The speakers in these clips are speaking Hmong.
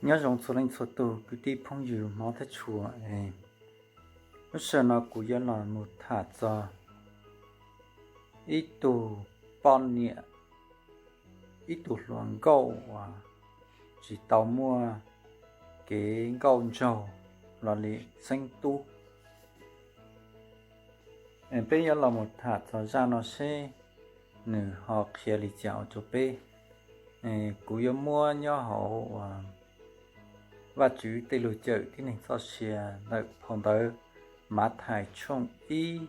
Nyob zoo txhua leej txhua tus kwv tij phooj ywg hmov thiab tshua. Lub sij hawm no kuv yuav los mus tham txog ib tug poj niam, ib tug hluas nkauj uas tsis tau muaj kev nkauj nraug los li xeeb tub. Peb yuav los mus tham txog zaj no seb nws ho qhia li cas ua rau peb. Kuv yuav muab nyob hauv Vajtswv tej lus cawm tib neeg txoj sia ntawm phau ntawv Mathais tshooj ib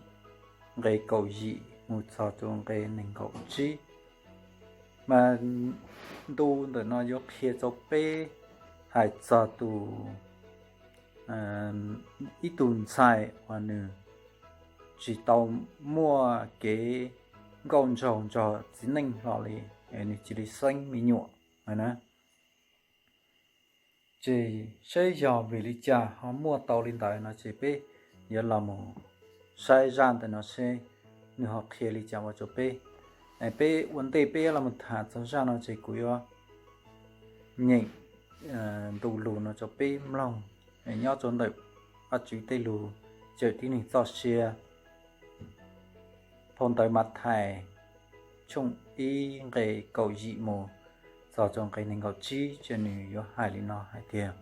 nqe kaum yim mus txog rau nqe nees nkaum tsib. Mas ntu ntawm no yuav qhia rau peb hais txog tus, ib tug ntxhais uas nws tsis tau muaj kev nkauj nraug nrog txiv neej hlo li, nws cia li xeeb me nyuam na. Ces saib yog vim li cas ho muaj tau li ntawd no ces peb yuav los mus saib zaj ntawm no seb nws ho qhia li cas ua rau peb. Peb ua ntej peb yuav los mus tham txog zaj no ces kuv yuav nyeem ntu lus no rau peb mloog nyob rau ntawm Vajtswv tej lus cawm tib neeg txoj sia, phau ntawv Mathais tshooj ib nqe kaum yim mus txog rau nqe nees nkaum tsib, ces nws yuav hais li no hais tias: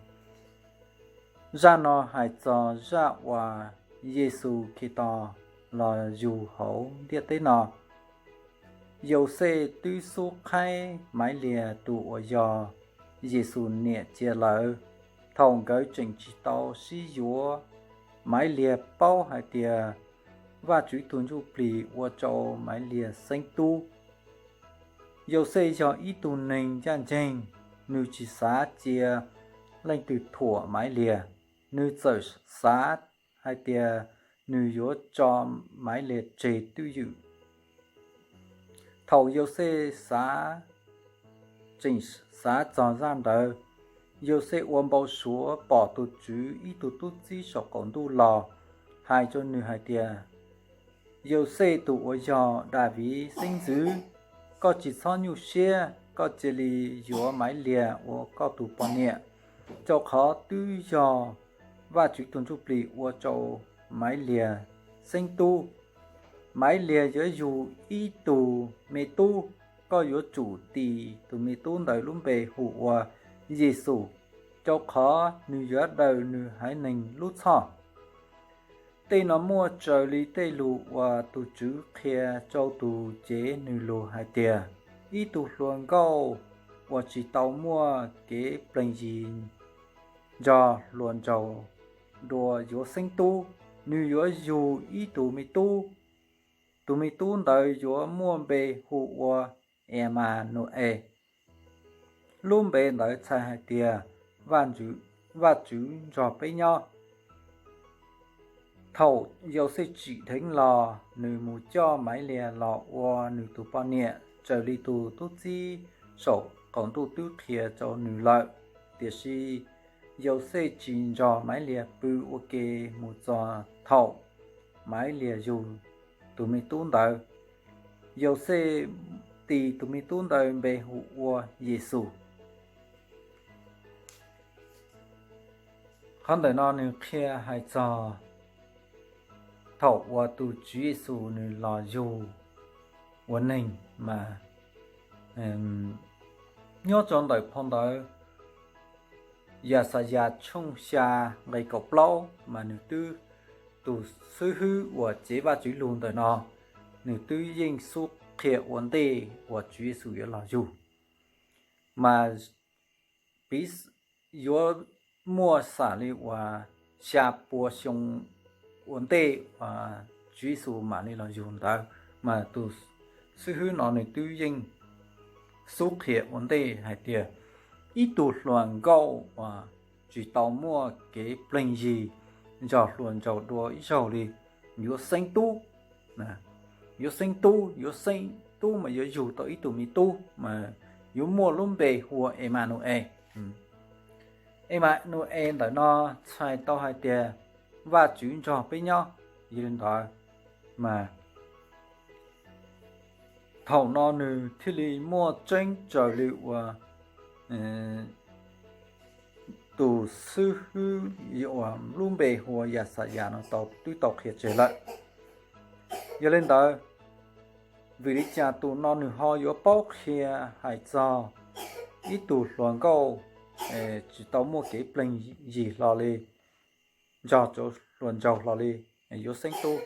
Zaj no hais txog zaj uas Yexus Khetos los yug hauv ntiaj teb no. Yauxej twb xub qhaib Maiv Liag tus uas yog Yexus niam cia lawm. Thaum nkawd tseem tsis tau sib yuav, Maiv Liag paub hais tias Vajtswv tus Ntsujplig ua rau Maiv Liag xeeb tub. Yauxej yog ib tug neeg ncaj ncees, nws tsis xav cia leej twg thuam Maiv Liag, nws txawm xav hais tias nws yuav tso Maiv Liag tseg twj ywm. Thaum Yauxej xav, tseem xav txog zaj ntawd, Yauxej ua npau suav pom tus Tswv ib tug tub txib saum qaum ntuj los hais rau nws hais tias: Yauxej tus uas yog Daviv xeeb ntxwv, koj tsis txhob nyuaj siab, koj cia li yuav Maiv Liag ua koj tus poj niam, rau qhov twb yog Vajtswv tus Ntsujplig ua rau Maiv Liag xeeb tub. Maiv Liag yuav yug ib tug me tub, koj yuav tsum tis tus me tub ntawd lub npe hu ua Yexus, rau qhov nws yuav daws nws haiv neeg lub txhoj. Tej no muaj raws li tej lus uas tus Tswv qhia rau tus cev nws lus hais tias: Ib tug hluas nkauj uas tsis tau muaj kev plees yig nrog hluas nraug dua yuav xeeb tub. Nws yuav yug ib tug me tub. Tus me tub ntawd yuav muaj npe hu ua Emanu-es. Lub npe ntawd txhais hais tias Vajtswv nrog peb nyob. Thaum Yauxej tsim dheev los, nws mus coj Maiv Liag los ua nws tus poj niam raws li tus tub txib saum qaum ntuj twb qhia rau nws lawm. Tiam sis Yauxej tsis nrog Maiv Liag pw ua ke mus txog thaum Maiv Liag yug tus me tub ntawd. Yauxej tis tus me tub ntawd npe hu ua Yexus. Qhov ntawm no nws qhia hais txog thaum uas tus Tswv Yexus nws los yug ua neeg mas nyob rau ntawm phau ntawv Yaxayas tshooj xya nqe kaum plaub mas nws twb, tus xib hwb uas cev Vajtswv lus ntawm no, nws twb yeej xub qhia ua ntej uas Tswv Yexus yuav los yug. Mas piv yuav muaj xam li uas xya pua xyoo ua ntej uas Tswv Yexus mam li los yug ntawd, mas tus xib hwb no nws twb yeej xub qhia ua ntej hais tias ib tug hluas nkauj uas tsis tau muaj kev plees yig nrog hluas nraug dua ib zaug li yuav xeeb tub. Yuav xeeb tub, yuav xeeb tub mas yuav yug tau ib tug me tub mas yuav muaj lub npe hu ua Emanu-es. Emanu-es ntawm no txhais tau hais tias Vajtswv nrog peb nyob. Yog li ntawd mas thaum no nws thiaj li muaj tseeb raws li uas, tus xib hwb uas lub npe hu ua Yaxayas no twb tau qhia tseg lawm. Yog li ntawd, vim li cas tus no nws ho yuav paub qhia hais txog ib tug hluas nkauj tsis tau muaj kev pleeg yig hlo li, nrog rau hluas nraug hlo li, yuav xeeb tub?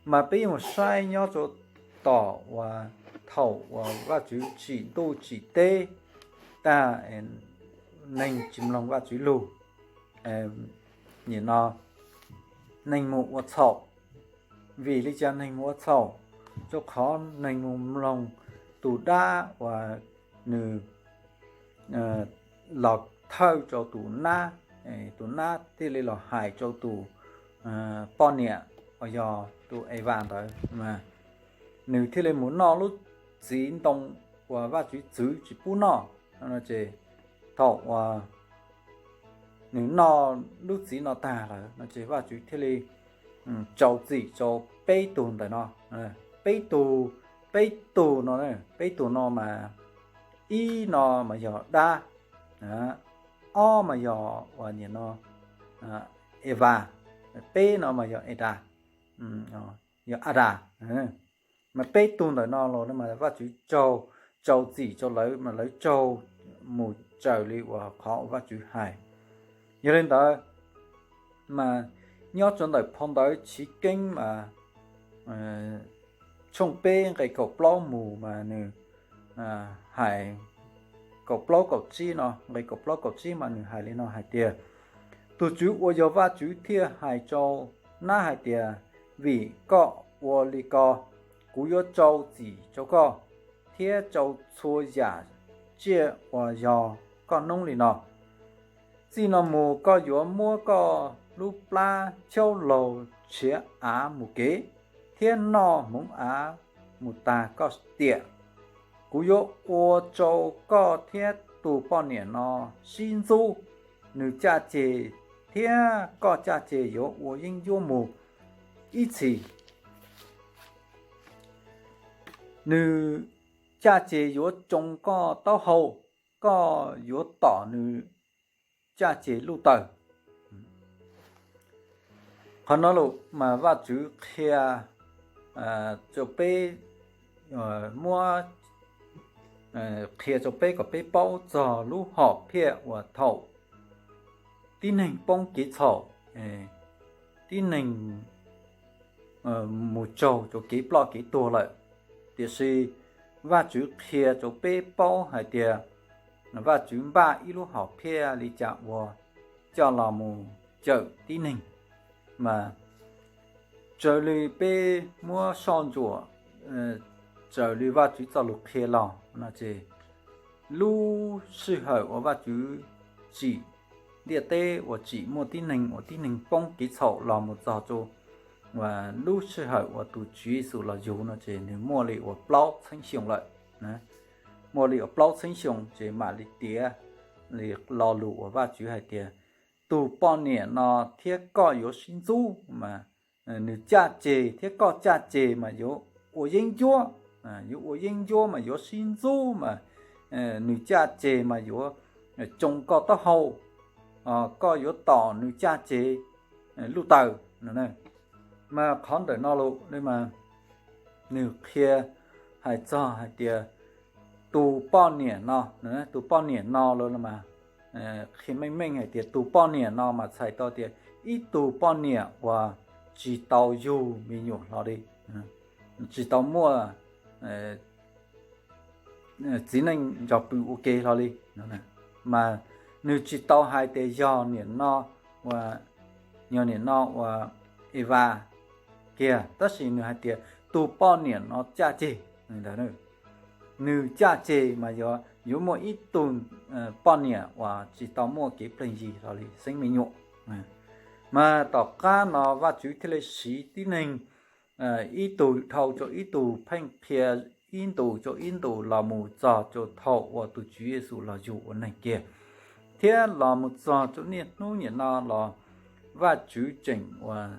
Mas peb yuav mus saib nyob rau tom uas thaum uas Vajtswv tsim ntuj tsim teb tag, neeg tsis mloog Vajtswv lug, nim no neeg mus ua txhaum. Vim li cas neeg mus ua txhaum? Rau qhov neeg mus mloog tus dab uas nws los thawj rau tus nab, tus nab thiaj li los hais rau tus poj niam uas yog tus Evas ntawd, nws thiaj li mus noj lub txiv ntoo uas Vajtswv txwv tsis pub noj. Thaum uas nws noj lub txiv no tag lawm no ces Vajtswv thiaj li rau txim rau peb tug ntawm no. Peb tug, peb tug no, peb tug no mas ib no mas yog dab, ob mas yog uas nim no Evas, peb no mas yog Edas, yog Adas. Mas peb tug ntawm no los mas Vajtswv rau, rau txim rau lawv mas lawv raug mus raws li uas qhov uas Vajtswv hais. Yog li ntawd mas nyob rau ntawm phau ntawv Chiv Keeb mas tshooj peb nqe kaum plaub mus mas nws hais, kaum plaub kaum tsib no, nqe kaum plaub kaum tsib mas nws hais li no hais tias, tus Tswv uas yog Vajtswv thiaj hais rau nab hais tias, vim koj ua li ko, kuv yuav rau txim rau koj, thiab rau txhua yam tsiaj uas yog koj noob li no. Txij no mus koj yuav muab koj lub plab chaub laug tshiav av mus kev, thiab noj hmoov av mus tas koj tiam. Kuv yuav ua rau koj thiab tus poj niam no sib ntxub, nws caj ces thiab koj caj ces yuav ua yeeb ncuab mus ib txhis. Nws caj ces yuav tsoo koj taub hau, koj yuav tom nws caj ces luj taws. Qhov no lus mas Vajtswv qhia rau peb, muab qhia rau peb kom peb paub txog lub hom phiaj uas thaum tib neeg poob kev txhaum, tib neeg mus raug rau kev ploj kev tuag lawm. Tiam sis Vajtswv qhia rau peb paub hais tias Vajtswv npaj ib lub hom phiaj li cas uas coj los mus cawm tib neeg. Mas raws li peb muab soj ntsuam, raws li Vajtswv txoj lus qhia los no ces lub sij hawm uas Vajtswv tsim ntiaj teb uas tsim muaj tib neeg uas tib neeg poob kev txhaum los mus txog rau lub sij hawm uas tus Tswv Yexus los yug no ces nws muaj li uas plaub txheeb xyoo lawm. Muaj li uas plaub txheeb xyoo ces mam li tiav li lo lus uas Vajtswv hais tias, tus poj niam no thiab koj yuav sib ntxub, mas nws caj ces thiab koj caj ces mas yuav ua yeeb ncuab, yuav ua yeeb ncuab mas yuav sib ntxub mas nws caj ces mas yuav tsoo koj taub hau, koj yuav tom nws caj ces luj taws no. Mas qhov ntawm no lus mas nws qhia hais txog hais tias tus poj niam no, tus poj niam no lawm mas qhia meej meej hais tias tus poj niam no mas txhais tau tias ib tug poj niam uas tsis tau yug me nyuam hlo li, tsis tau muaj txiv neej nrog pw ua ke hlo li. Mas nws tsis tau hais tias yog niam no, yog niam no uas Evas kiag, tab sis nws hais tias tus poj niam no caj ces ntawd. Nws caj ces mas yuav, yuav muaj ib tug poj niam uas tsis tau muaj kev pleeg yig hlo li xeeb me nyuam. Mas tom qab no Vajtswv thiaj li siv tib neeg ib tug dhau rau ib tug pheej qhia ib ntus rau ib ntus los mus txog rau thaum uas tus Tswv Yexus los yug ua neeg kiag, thiab los mus txog rau niaj hnub niam no los Vajtswv tseem uas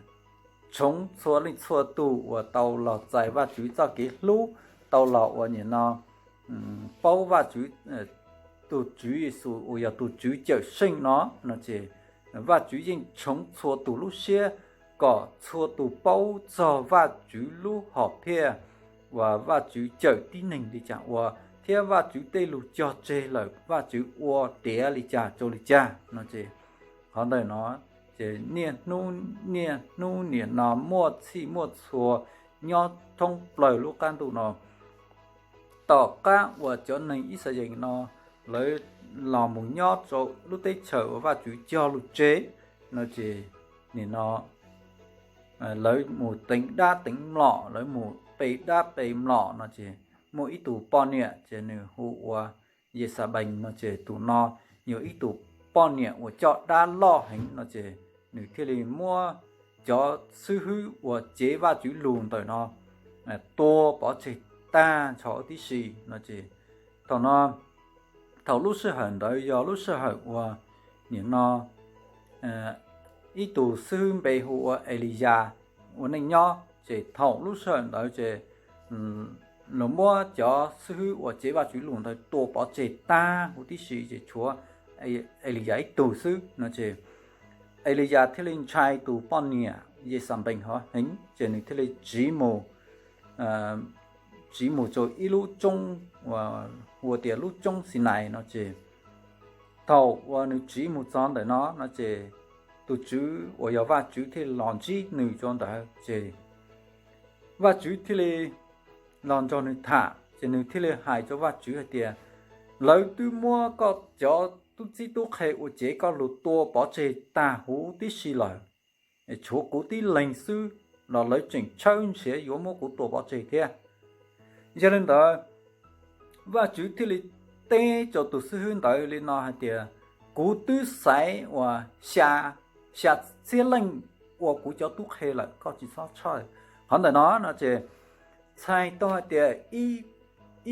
tshoov txhua leej txhua tus uas tau los txais Vajtswv txoj kev hlub, tau los uas niam no paub Vajtswv tus Tswv Yexus uas yog tus Tswv Cawmseej no no ces Vajtswv yeej tshoov txhua tus lub siab kom txhua tus paub txog Vajtswv lub hom phiaj uas Vajtswv cawm tib neeg li cas ua thiab Vajtswv tej lus cog tseg lawm Vajtswv ua tiav li cas rau li cas no ces qhov ntawm no ces niaj hnub niaj hnub nim no muaj txhij muaj txhua nyob thoob plaws lub qab ntuj no. Tom qab uas cov neeg Yixalayees no lawv los mus nyob rau lub teb chaws uas Vajtswv cog lus tseg no ces nim no lawv mus teev dab teev mlom, lawv mus pe dab pe mlom no ces muaj ib tug poj niam ces nws hu ua Yexabees no ces tus no yog ib tug poj niam uas coj dab loj heev no ces nws thiaj li muab cov xib hwb uas cev Vajtswv lus ntawm no tua pov tseg tag nrho tib si no ces thaum no, thaum lub sij hawm ntawd yog lub sij hawm uas nim no ib tug xib hwb npe hu ua Eliyas ua neej nyob ces thaum lub sij hawm ntawd ces los muab cov xib hwb uas cev Vajtswv lus ntawd tua pov tseg tag huv tib si ces tshuav Eliyas ib tug xwb no ces Eliyas thiaj li ntshai tus poj niam Yexabees hov heev ces nws thiaj li tsiv mus tsiv mus rau ib lub roob ua tias lub roob Xinais no ces thaum uas nws tsiv mus txog ntawm no no ces tus Tswv uas yog Vajtswv thiaj li los ntsib nws rau ntawd ces Vajtswv thiaj li los nrog nws tham ces nws thiaj li hais rau Vajtswv hais tias, lawv twb muab koj cov tub txib tub qhe uas cev koj lus tua pov tseg tag huv tib si lawm, tshuav kuv tib leeg xwb los lawv tseem tshawb nrhiav yuav muab kuv tua pov tseg thiab. Yog li ntawd, Vajtswv thiaj li teb rau tus xib hwb ntawd li no hais tias, kuv twb xaiv uas xya, xya txhiab leej ua kuv cov tub qhe lawm, koj tsis txhob tshawj. Qhov ntawm no no ces txhais tau hais tias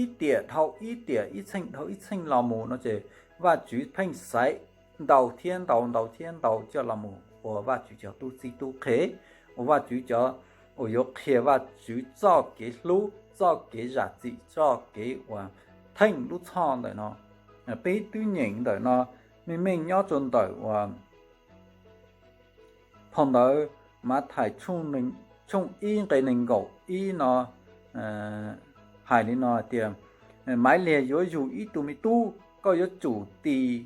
ib tiam dhau ib tiam, ib txheej dhau ib txheej los mus no ces Vajtswv pheej xaiv ntau thiab ntau, ntau thiab ntau coj los mus ua Vajtswv cov tub txib tub qhe, ua Vajtswv cov uas yuav qhia Vajtswv txoj kev hlub, txoj kev zam txim, txoj kev uas theej lub txhoj ntawm no. Peb twb nyeem ntawm no meej meej nyob rau ntawm uas phau ntawv Mathais tshooj ib nqe nees nkaum ib no hais li no tias, Maiv Liag yuav yug ib tug me tub, koj yuav tsum tis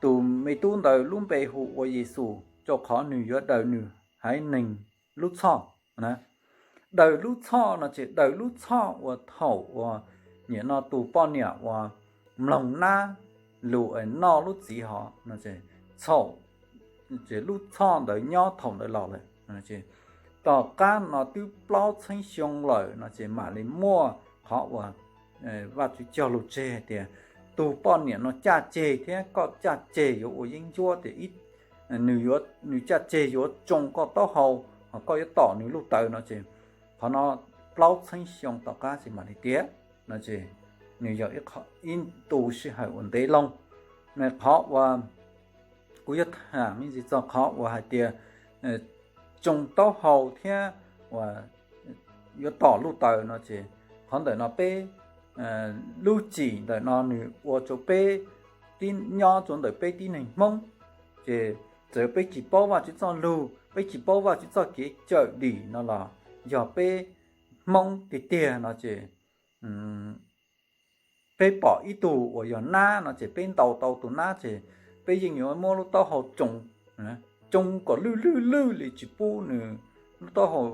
tus me tub ntawd lub npe hu ua Yexus, rau qhov nws yuav daws nws haiv neeg lub txhoj. Daws lub txhoj no ces daws lub txhoj uas thaum uas nim no tus poj niam uas mloog nab lus noj lub txiv hov, thaum lub txhoj ntawd nyob thaum ntawd los lawm. Tom qab no twb plaub txhiab xyoo lawm no ces mam li muaj qhov uas Vajtswv cog lus tseg tias tus poj niam no caj ceg thiab koj caj ceg yuav ua yeeb ncuab tias nws caj ceg yuav tsoo koj taub hau, ho koj yuav tom nws luj taws no ces qhov no plaub txhiab xyoo tom qab ces mam li tiav no ces nws yog ib ntu sij hawm uas ntev loo. Qhov uas kuv yuav tham me ntsis txog qhov uas hais tias tsoo taub hau thiab uas yuav tom luj taws no ces qhov ntawm no peb lub cim ntawm no nws ua rau peb tib nyob rau ntawm peb tib neeg Hmoob ces txawm peb tsis paub Vajtswv txoj lug, peb tsis paub Vajtswv txoj kev cawm dim no los yog peb Hmoob tiag tiag no ces peb pom ib tug uas yog nab no ces peb ntaus tau tus nab ces peb yeej yuav muab lub taub hau tsoo, tsoo kom lwj lwj lwj li tsis pub nws lub taub hau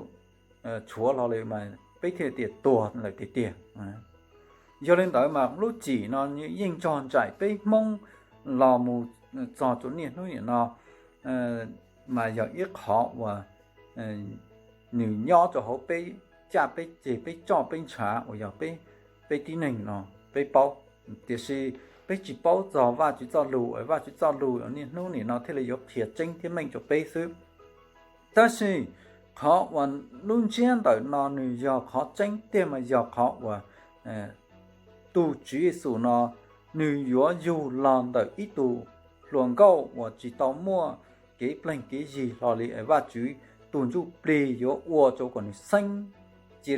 tshuav hlo li mas peb thiaj tias tuag lawm tiag tiag. Yog li ntawd mas lub cim no yeej nrog nraim peb Hmoob los mus txog rau niaj hnub nim no mas yog ib qhov uas nws nyob rau hauv peb caj peb ceg peb roj peb ntshav uas yog peb tib neeg no peb paub. Tiam sis peb tsis paub txog Vajtswv txoj lug, Vajtswv txoj lug niaj hnub nim no thiaj li yuav qhia tseeb thiab meej rau peb xwb. Tab sis qhov uas lub ntsiab ntawm no nws yog qhov tseeb tiag mas yog qhov uas tus Tswv Yexus no nws yuav yug los ntawm ib tug hluas nkauj uas tsis tau muaj kev pleeg kev yig hlo li, Vajtswv tus Ntsuj Plig yuav ua rau kom nws xeeb, cia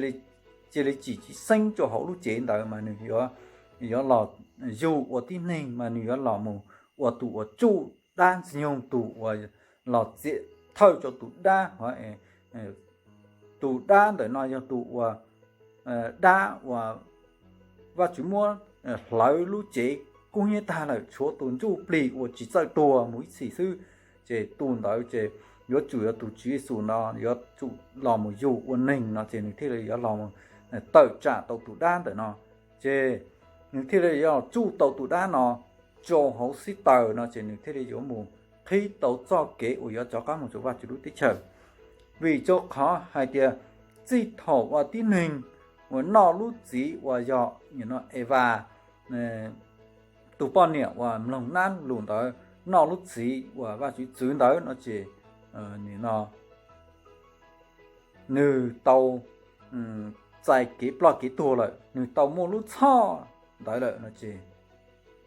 li tsim tsis xeeb rau hauv lub cev ntawd mas nws yuav yuav los yug ua tib neeg mas nws yuav los mus ua tus uas tsuj dab ntxwg nyoog, tus uas los txiam thawj rau tus dab hov. Tus dab ntawm no yog tus uas dab uas Vajtswv muab hlawv lub cev kub hnyiab tag lawm, tshuav tus ntsuj plig uas tsis txawj tuag mus ib txhis xwb. Ces tus ntawd ces yuav tsum yog tus Tswv Yexus no yuav tsum los mus yug ua neeg no ces nws thiaj li yuav los tawm tsam tau tus dab ntawm no. Ces nws thiaj li yuav los tsuj tau tus dab no rau hauv xib taws no ces nws thiaj li yuav mus qhib tau txoj kev uas yuav rov qab mus rau Vajtswv lub teb chaws. Vim rau qhov hais tias txij thaum uas tib neeg uas noj lub txiv uas yog Evas tus poj niam uas mloog nab lus ntawd noj lub txiv uas Vajtswv txwv ntawd no ces nws tau txais kev ploj kev tuag lawm, nws tau muaj lub txhoj ntawd lawm no ces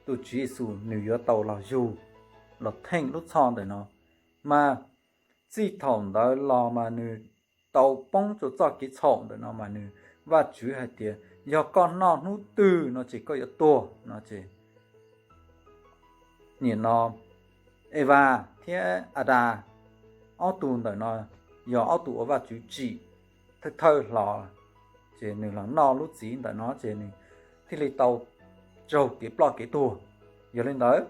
tus Tswv Yexus nws yuav tau los yug, los theej lub txhoj ntawm no. Mas txij thaum ntawd los mas nws tau poob rau txoj kev txhaum ntawm no mas nws, Vajtswv hais tias yog koj noj hnub twg no ces koj yuav tuag no ces nim no Evas thiab Adas ob tug ntawm no yog ob tug uas Vajtswv tsim thawj thawj hlo, ces nws los noj lub txiv ntawm no ces nws thiaj li tau raug kev ploj kev tuag. Yog li ntawd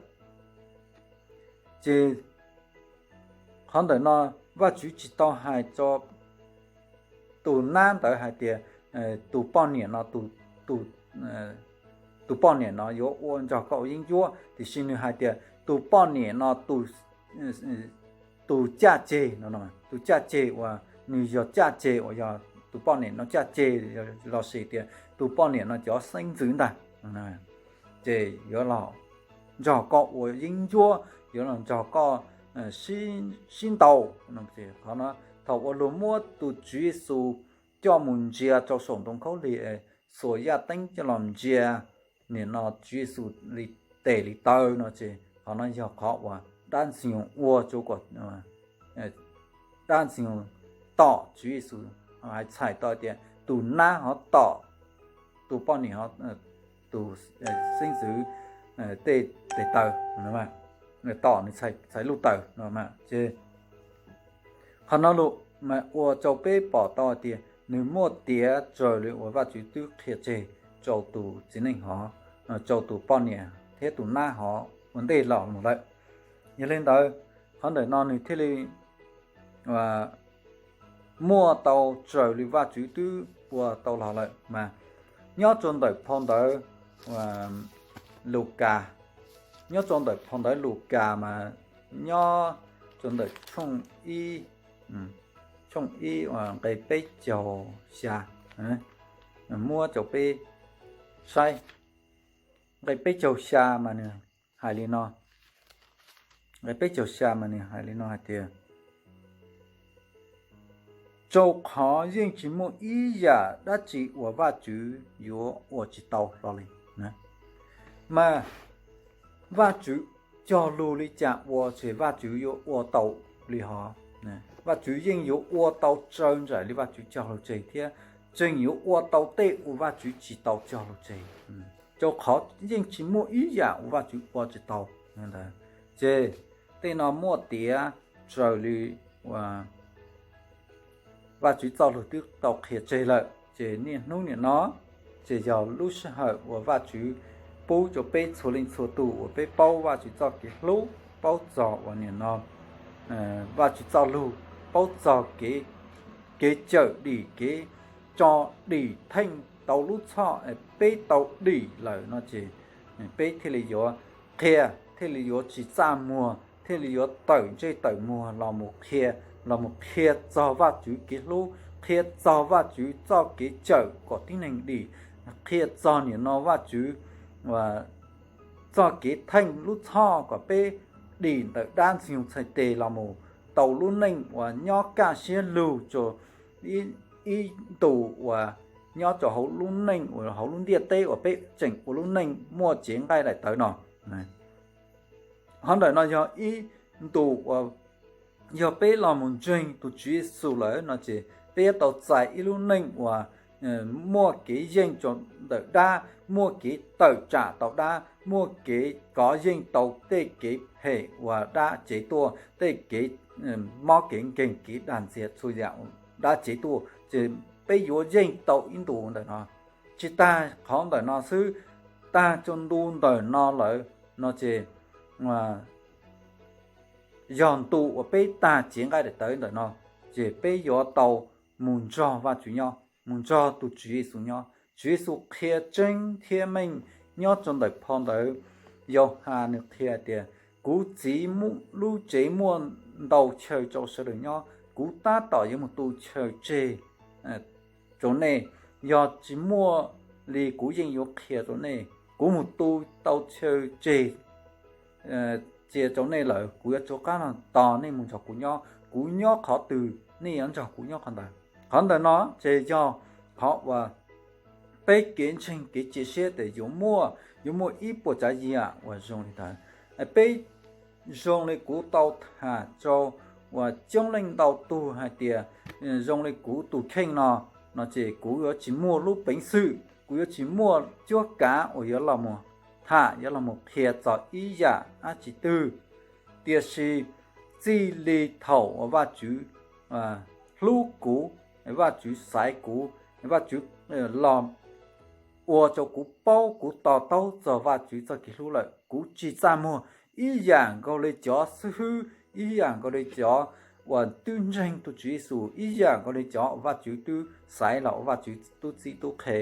ces qhov ntawm no Vajtswv tsis tau hais rau tus nab ntawd hais tias tus poj niam no, tus poj niam no yuav ua nrog koj ua yeeb ncuab, tiam sis nws hais tias tus poj niam no, tus caj ceg no, tus caj ceg uas nws yog caj ceg uas yog tus poj niam no caj ceg lossis tias tus poj niam no cov xeeb ntxwv ntag, ces yuav los nrog koj ua yeeb ncuab, yuav los nrog koj sib ntaus. Qhov no thaum uas luag muab tus Tswv Yexus coj mus ntsia rau saum ntoo khaub lig, xuas yaj teeb coj los ntsia, nim no Tswv Yexus li tes li taw no ces qhov no yog qhov uas dab ntxwg nyoog ua rau kom dab ntxwg nyoog tom Tswv Yexus, hais txhais tau tias tus nab ho tom tus poj niam, tus xeeb ntxwv tej tes taw, tom nws txhais lub taws no ces qhov no lus mas ua rau peb pom tau tias nws muaj tiav raws li uas Vajtswv twb qhia tseg rau tus txiv neej hov, rau tus poj niam thiab tus nab hov ua ntej los mus lawm. Yog li ntawd, qhov ntawm no nws thiaj li muaj tau raws li Vajtswv twb ua tau los lawm mas nyob rau ntawm phau ntawv Lukas, nyob rau ntawm phau ntawv Lukas mas nyob rau ntawm tshooj ib, tshooj ib nqe peb caug xya, muab rau peb saib. Nqe peb caug xya mas nws hais li no, nqe peb caug xya mas nws hais li no hais tias, rau qhov yeej tsis muaj ib yam dab tsi uas Vajtswv yuav ua tsis tau hlo li. Mas Vajtswv cog lug li cas ua ces Vajtswv yuav ua tau li hov. Vajtswv yeej yuav ua tau raws nraim li Vajtswv cog lug tseg thiab tseem yuav ua tau tej uas Vajtswv tsis tau cog lug tseg, rau qhov yeej tsis muaj ib yam uas Vajtswv ua tsis tau. Ces tej no muaj tiav raws li Vajtswv txoj lug twb tau qhia tseg lawm. Ces niaj hnub nim no ces yog lub sij hawm uas Vajtswv pub rau peb txhua leej txhua tus uas peb paub Vajtswv txoj kev hlub, paub txog uas nim no Vajtswv txoj lug, paub txog kev cawm dim, kev tso dim theej tau lub txhoj, peb tau dim lawm no ces peb thiaj li yuav qhia, thiaj li yuav tsis txaj muag, thiaj li yuav tawm ntsej tawm muag los mus qhia, los mus qhia txog Vajtswv kev hlub, qhia txog Vajtswv txoj kev cawm kom tib neeg dim, qhia txog nim no Vajtswv txoj kev theej lub txhoj kom peb dim ntawm dab ntxwg nyoog txhais tes los mus tau lub neej uas nyob kaj siab lug rau ib ntus uas nyob rau hauv lub neej uas hauv lub ntiaj teb uas peb tseem ua lub neej muaj cev nqaij daim tawv no. Qhov ntawm no yog ib ntus uas yog peb los mus ntseeg tus Tswv Yexus lawm no ces peb yuav tau txais ib lub neej uas muaj kev yeej rau ntawm dab, muaj kev tawm tsam tau dab, muaj kev kov yeej tau tej kev phem uas dab cev tuaj, tej kev mob kev nkeeg, kev dag ntxias, txhua yam dab cev tuaj, ces peb yuav yeej tau ib ntu ntawm no. Tsis tag qhov ntawm no xwb, tag txhua ntu ntawm no lawm no ces yog ntu uas peb tag cev nqaij daim tawv ntawm no, ces peb yuav tau mus nrog Vajtswv nyob, mus nrog tus Tswv Yexus nyob. Tswv Yexus qhia tseeb thiab meej nyob rau ntawm phau ntawv Yauhas, nws qhia tias, Kuv Txiv lub tsev muaj ntau chaw rau sawv daws nyob, kuv tab tom yuav mus tu chaw tseg rau nej. Yog tsis muaj li kuv yeej yuav qhia rau nej. Kuv mus tu tau chaw tseg cia rau nej lawm, kuv yuav rov qab los tos nej mus nrog kuv nyob. Kuv nyob qhov twg, nej yuav nrog kuv nyob qhov ntawd. Qhov ntawm no ces yog qhov uas peb kev ntseeg, kev cia siab tias yuav muaj, yuav muaj ib puas tsav yam uas zoo li ntawd. Peb zoo li kuv tau tham rau uas coob leej ntau tug hais tias, zoo li kuv tus kheej no, no ces kuv yuav tsis muaj lub peev xwm, kuv yuav tsis muaj cuab kav uas yuav los mus tham, yuav los mus qhia txog ib yam dab tsi twg. Tiam sis txij li thaum uas Vajtswv hlub kuv, Vajtswv xaiv kuv, Vajtswv los ua rau kuv paub, kuv to taub txog Vajtswv txoj kev hlub lawm, kuv tsis txaj muag ib yam nkaus li cov xib hwb, ib yam nkaus li cov uas twb ntseeg tus Tswv Yexus, ib yam nkaus li cov uas Vajtswv twb xaiv los ua Vajtswv tub txib tub qhe.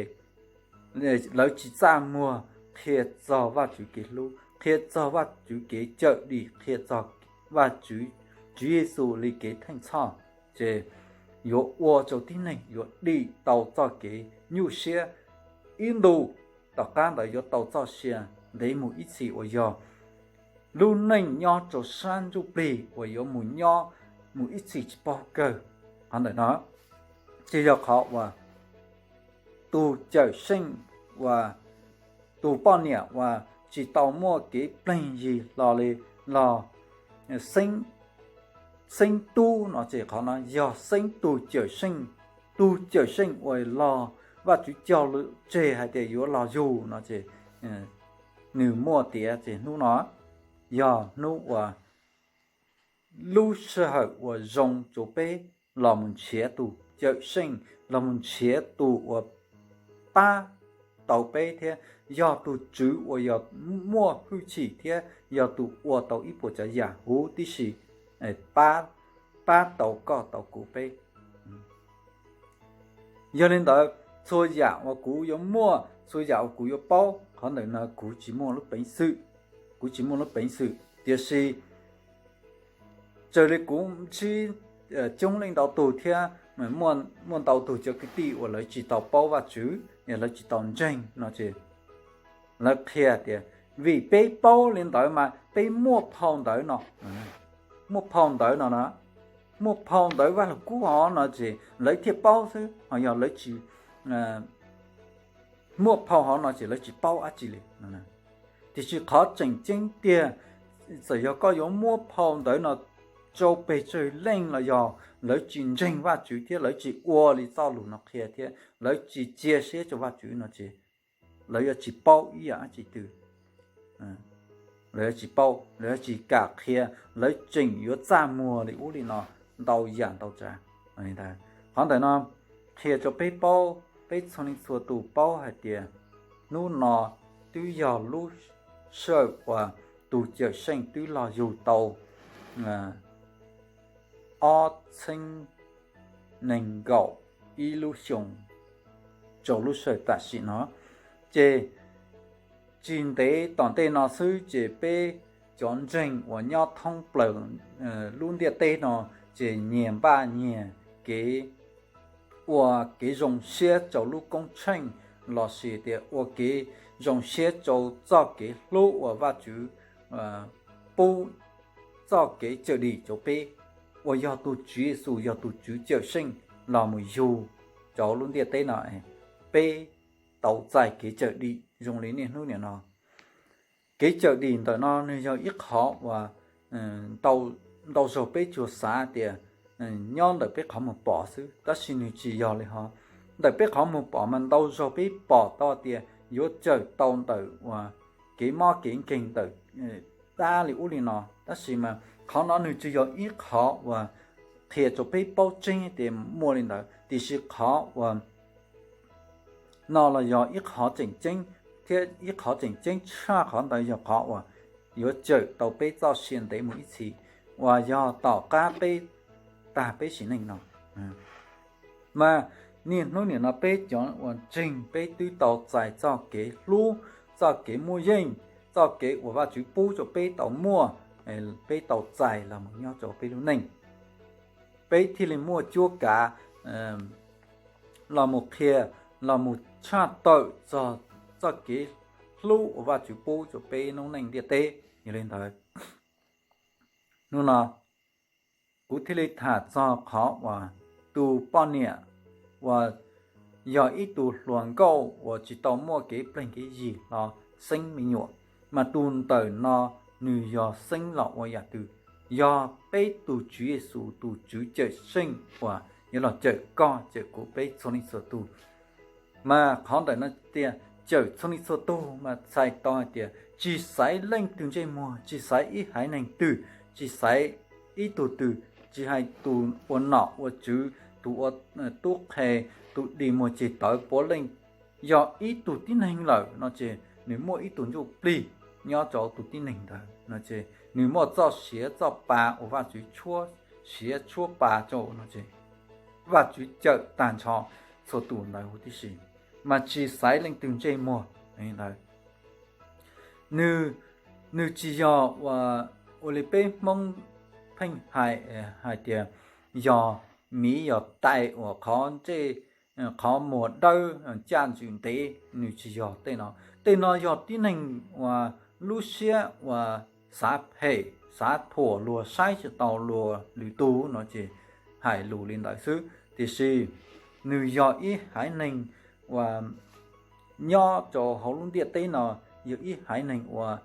Lawv tsis txaj muag qhia txog Vajtswv kev hlub, qhia txog Vajtswv kev cawm dim, qhia txog Vajtswv, Tswv Yexus li kev theej txhoj, ces yuav ua rau tib neeg yuav dim tau txoj kev nyuaj siab ib ntus, tom qab ntawd yuav tau txoj sia ntev mus ib txhis uas yog lub neej nyob rau sab ntsuj plig uas yuav mus nyob mus ib txhis tsis paub kawg. Qhov ntawm no ces yog qhov uas tus cawm seej uas tus poj niam uas tsis tau muaj kev pleeg yig hlo li los xeeb tub no ces qhov no yog xeeb tus cawm seej, tus cawm seej uas los Vajtswv cog lus tseg hais tias yuav los yug no ces nws muaj tiav ces hnub no yog hnub uas lub sij hawm uas zoo rau peb los mus nrhiav tus cawm seej, los mus nrhiav tus uas pab tau peb thiab yog tus Tswv uas yog muaj hwj chim thiab yog tus ua tau ib puas tsav yam huv tib si, pab, pab tau koj tau kuv peb. Yog li ntawd, txhua yam uas kuv yuav muaj, txhua yam uas kuv yuav paub, qhov ntawm no kuv tsis muaj lub peev xwm, kuv tsis muaj lub peev xwm. Tiam sis raws li kuv ntsib coob leej ntau tug thiab, muaj ntau tug cov kwv tij uas lawv tsis tau paub Vajtswv, lawv tsis tau ntseeg no ces lawv qhia tias vim peb paub li ntawd mas peb muaj phau ntawv no, muaj phau ntawv no na, muaj phau ntawv Vaj Lug Kub hov no ces lawv thiaj paub xwb, ho yog lawv tsis muaj phau hov no ces lawv tsis paub dab tsi li. Tiam sis qhov tseem ceeb tiag, txawm yog koj yuav muab phau ntawv no rau pes tsawg leej los yog lawv tsis ntseeg Vajtswv thiab lawv tsis ua li txoj lus no qhia thiab lawv tsis cia siab rau Vajtswv no ces lawv yuav tsis paub ib yam dab tsi twg, lawv yuav tsis paub, lawv yuav tsis kam qhia, lawv tseem yuav txaj muag li ub li no ntau yam ntau tsav. Qhov ntawm no qhia rau peb paub, peb txhua leej txhua tus paub hais tias hnub no twb yog lub sij hawm uas tus Cawm Seej twb los yug tau ob txhiab nees nkaum ib lub xyoo rau lub sij hawm tam sim no. Ces tsis ntev tom ntej no xwb ces peb cov ntseeg uas nyob thoob plaws lub ntiaj teb no ces nyias npaj nyias kev ua kev zoo siab rau lub koob tsheej lossis tias ua kev zoo siab rau txoj kev hlub uas Vajtswv pub txoj kev cawm dim rau peb, uas yog tus Tswv Yexus yog tus Tswv Cawm Seej los mus yug rau lub ntiaj teb no, peb tau txais kev cawm dim zoo li niaj hnub niam no. Kev cawm dim ntawm no nws yog ib qhov uas ntau zaug peb tsuas xav tias nyob ntawm peb qhov muag pom xwb, tab sis nws tsis yog li hov. ntawm peb qhov muag pom mas ntau zaug peb pom tau tias yuav cawm tau ntawm uas kev mob kev nkeeg ntawm dab li ub li no, tab sis mas qhov no nws tsis yog ib qhov uas qhia rau peb paub tseeb tias muaj li ntawd, tiam sis qhov uas no los yog ib qhov tseem ceeb, thiab ib qhov tseem ceeb tshaj qhov ntawd yog qhov uas yuav cawm tau peb txoj sia ntev mus ib txhis, uas yog tom qab peb tag peb sim neej no. Mas niaj hnub nim no peb cov uas ntseeg peb twb tau txais txoj kev hlub, txoj kev muaj yeej, txoj kev uas Vajtswv pub rau peb tau muaj, peb tau txais los mus nyob rau peb lub neej. Peb thiaj li muaj cuab kav los mus qhia, los mus tshaj tawm txog txoj kev hlub uas Vajtswv pub rau peb lub neej ntiaj teb. Yog li ntawd, hnub no kuv thiaj li tham txog qhov uas tus poj niam uas yog ib tug hluas nkauj uas tsis tau muaj kev pleeg kev yig los xeeb me nyuam, mas tus ntawm no nws yog xeeb los ua yam twg? Yog peb tus Tswv Yexus tus Tswv Cawmseej uas yuav los cawm koj cawm kuv peb txhua leej txhua tus. Mas qhov ntawm no tias cawm txhua leej txhua tug mas txhais tau hais tias tsis xaiv leej twg ntsej muag, tsis xaiv ib haiv neeg twg, tsis xaiv ib tug twg, tsis hais tus ua nom ua tswv, tus ua tub qhe, tus dig muag ceg tawv puav leej, yog ib tug tib neeg lawm no ces nws muaj ib tug ntsuj plig nyob rau tus tib neeg ntawd no ces nws muaj txoj sia txoj pa uas Vajtswv tshuab siav tshuab pa rau no ces Vajtswv cawm tag nrho txhua tus ntawd huv tib si, mas tsis xaiv leej twg ntsej muag ntawd. Nws, nws tsis yog ua li peb Hmoob pheej hais, hais tias yog miv yog tais uas qhov ntsej, qhov muag dawb, caj ntswg ntev, nws tsis yog tej no. Tej no yog tib neeg uas lub siab uas xav phem xav thuam luag, saib tsis taus luag lwm tus no ces hais lus li ntawd xwb. Tiam sis nws yog ib haiv neeg uas nyob rau hauv lub ntiaj teb no, yog ib haiv neeg uas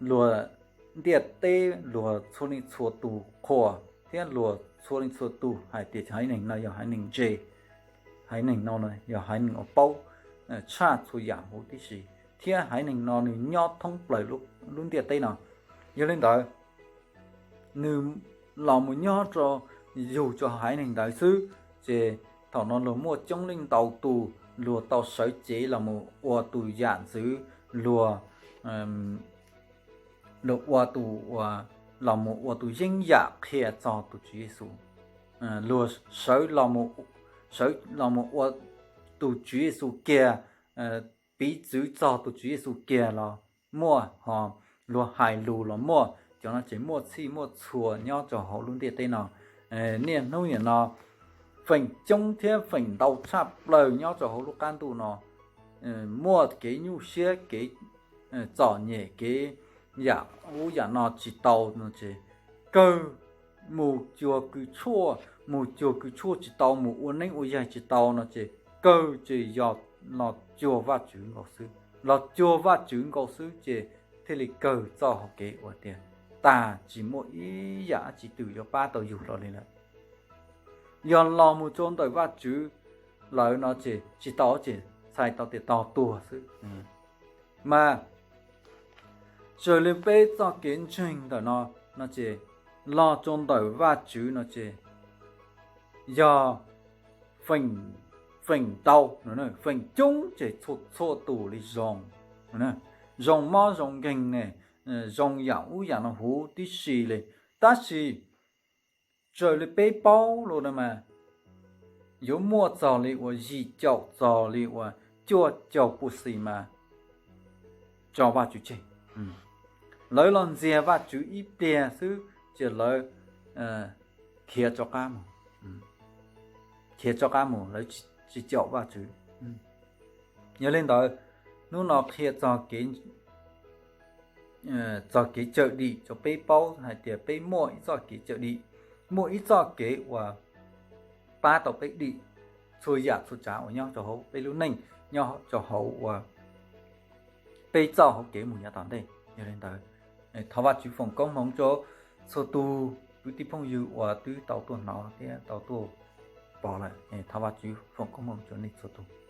luag ntiaj teb luag txhua leej txhua tus qhuas thiab luag txhua leej txhua tus hais tias haiv neeg no yog haiv neeg ntse, haiv neeg no yog haiv neeg uas paub tshaj txhua yam huv tib si, thiab haiv neeg no nws nyob thoob plaws lub ntiaj teb no. Yog li ntawd, nws los mus nyob rau, yug rau haiv neeg ntawd xwb, ces thaum no luag muaj coob leej ntau tus, luag tau sawv cev los mus ua tus yam ntxwv, luag, luag ua tus, los mus ua tus yeeb yam qhia txog tus Tswv Yexus. Luag sawv los mus, sawv los mus ua tus Tswv Yexus kiag, piv txwv txog tus Tswv Yexus kiag los muaj, ho luag hais lus los muaj. Cov no ces muaj txhij muaj txhua nyob rau hauv lub ntiaj teb no. Niaj hnub nim no feem coob thiab feem ntau tshaj plaws nyob rau hauv lub qab ntuj no, muaj kev nyuaj siab, kev txom nyem, kev yam ub yam no tsis tau no ces kawg mus cuag kws tshuaj, mus cuag kws tshuaj tsis tau, mus ua neeb ua yaig tsis tau no ces kawg ces yog los cuag Vajtswv nkaus xwb, los cuag Vajtswv nkaus xwb ces thiaj li kawg txoj hau kev uas tias tag tsis muaj ib yam dab tsi twg yuav pab tau yus hlo li lawm. Yog los mus rau ntawm Vajtswv lawm no ces tsis tau ces txhais tau tias tog tuag xwb. Mas raws li peb txoj kev ntseeg ntawm no, no ces los rau ntawm Vajtswv no ces yog feem ntau, feem coob ces txhua txhua tus li zoo, zoo mob zoo nkeeg ne, zoo yam ub yam no huv tib si li. Tab sis raws li peb paub los no mas yuav muaj txog li uas yim caum txog li uas cuaj caum pua xis mas tso Vajtswv tseg. Lawv los ntxias Vajtswv ib pliag xwb ces lawv khiav rov qab mus, khiav rov qab mus, lawv tsis caum Vajtswv. Yog li ntawd, hnub no qhia txog kev, txog kev cawm dim rau peb paub hais tias peb muaj ib txoj kev cawm dim, muaj ib txoj kev uas pab tau peb dim txhua yam txhua tsav uas nyob rau hauv peb lub neej, nyob rau hauv uas peb txoj hauv kev mus yav tom ntej. Yog li ntawd, thov Vajtswv foom koob hmoov rau txhua tus kwv tij phooj ywg uas twb tau tuaj hnov thiab tau tuaj pom lawm. Thov Vajtswv foom koob hmoov rau nej txhua tus.